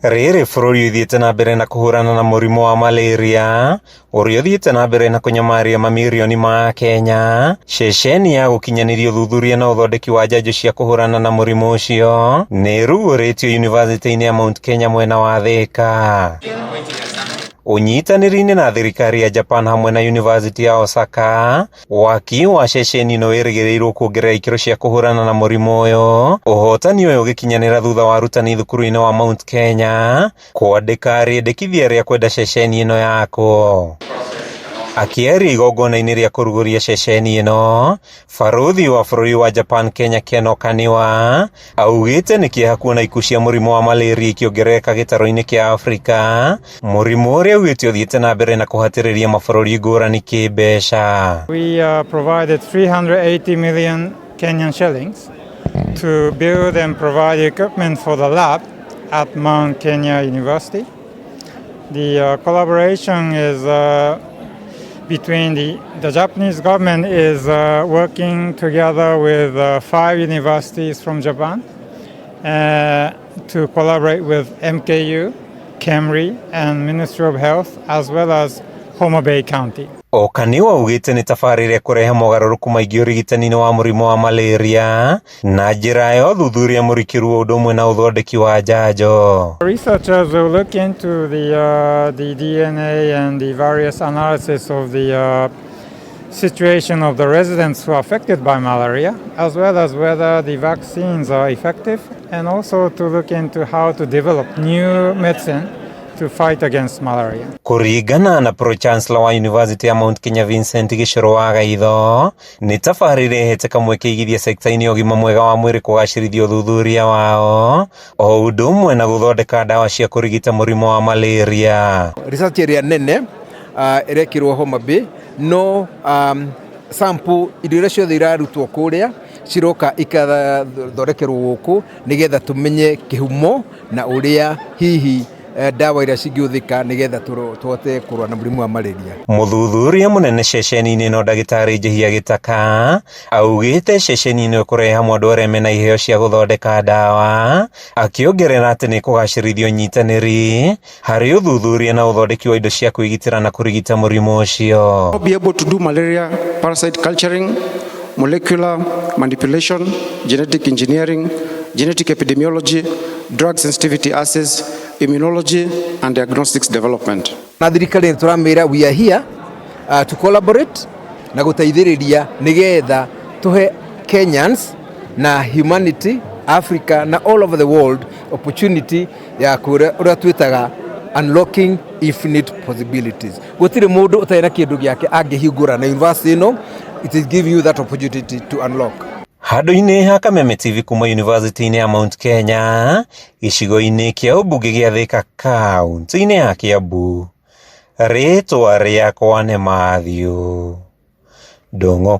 Rĩrĩ bũrũri ũthiĩte na mbere na kũhũrana na mũrimũ wa malaria ũrĩa ũthiĩte na mbere na kũnyamaria mamirioni ma Kenya, ceceni ya gũkinyanĩria ũthuthuria na ũthondeki wa njanjo cia kũhũrana na mũrimũ ũcio nĩ ĩrugũrĩtio yunivasĩtĩ-inĩ ya Mount Kenya mwena wa Thika. Ũnyitanĩri-inĩ na thirikari ya Japan hamwe na yunivasĩtĩ ya Osaka, waki wa ceceni ĩno wĩrĩgĩrĩirwo kuongerera ikĩro cia kũhũrana na mũrimũ ũyũ. Ũhotani ũyũ ũgĩkinyanĩra thutha wa arutani thukuru-inĩ wa Mount Kenya kwandĩka rĩendekithia rĩa kwenda ceceni ĩno yakwo. Akĩaria igongona-inĩ rĩa kũrugũria ceceni ĩno, barũthi wa bũrũri wa Japan Kenya Ken Okaniwa augĩte nĩ kĩeha kuona ikuũ cia mũrimũ wa malaria ikĩongerereka gĩtarũ-inĩ kĩa Afrika, mũrimũ ũrĩa augĩte ũthiĩte na mbere na kũhatĩrĩria mabũrũri ngũrani kĩmbeca. We provided 380 million Kenyan shillings to build and provide equipment for the lab at Mount Kenya University. The collaboration is between the Japanese government is working together with five universities from Japan to collaborate with MKU, KEMRI, and Ministry of Health, as well as Homa Bay County. Okaniwa augĩte nĩ tabarĩra ĩkũrehe mogarũrũku maingĩ ũrigitani-inĩ wa mũrimũ wa malaria na njĩra ya ũthuthuria mũrikĩru o ũndũ ũmwe na ũthondeki wa njanjo. Researchers will look into the DNA and the various analysis of the situation of the residents who are affected by malaria, as well as whether the vaccines are effective, and also to look into how to develop new medicine to fight against malaria. Kũringana na Pro Chancellor wa University ya Mount Kenya Vincent Gĩcũrũ wa Gaitho, nĩ tabarĩra ĩhete kamweke igithia sekta-inĩ ya ũgima mwega wa mwĩrĩ kũgacĩrithia ũthuthuria wao o ũndũ ũmwe na gũthondeka ndawa cia kũrigita mũrimũ wa malaria. Research ĩrĩa nene ĩrekĩrwo Homa Bay, no sample indo iria ciothe irarutwo kũrĩa ciroka ikathondekerwo gũkũ nĩgetha tũmenye kĩhumo na ũrĩa hihi ndawa iria cingĩhũthĩka nĩgetha tũhote kũrũa na mũrimũ wa malaria. Mũthuthuria mũnene ceceni-inĩ ĩno ndagĩtarĩ Njihia Gĩtaka augĩte ceceni ĩno ĩkũrehe hamwe andũ arĩa mena iheo cia gũthondeka ndawa, akĩongerera atĩ nĩ ĩkũgacĩrithia ũnyitanĩri harĩ ũthuthuria na ũthondeki wa indo cia kwĩgitĩra na kũrigita mũrimũ ũcio. Be able to do malaria parasite culturing, molecular manipulation, genetic engineering, genetic epidemiology, drug sensitivity assays, immunology, and diagnostics development. Na thirikari nĩ tũramĩra we are here to collaborate na gũteithĩrĩria nĩgetha tũhe Kenyans na humanity, Africa na all over the world opportunity ya kũrĩa ũrĩa twĩtaga unlocking infinite possibilities. Gũtirĩ mũndũ ũtarĩ na kĩndũ gĩake angĩhingũra, na university ĩno, it is giving you that opportunity to unlock. Handũ-inĩ ha Kameme TV kuma University-inĩ ya Mount Kenya, gĩcigo-inĩ kĩa ũmbunge gĩa Thika, kaunti-inĩ ya Kiambu, rĩtwa rĩakwa nĩ Matthew Ndung'u.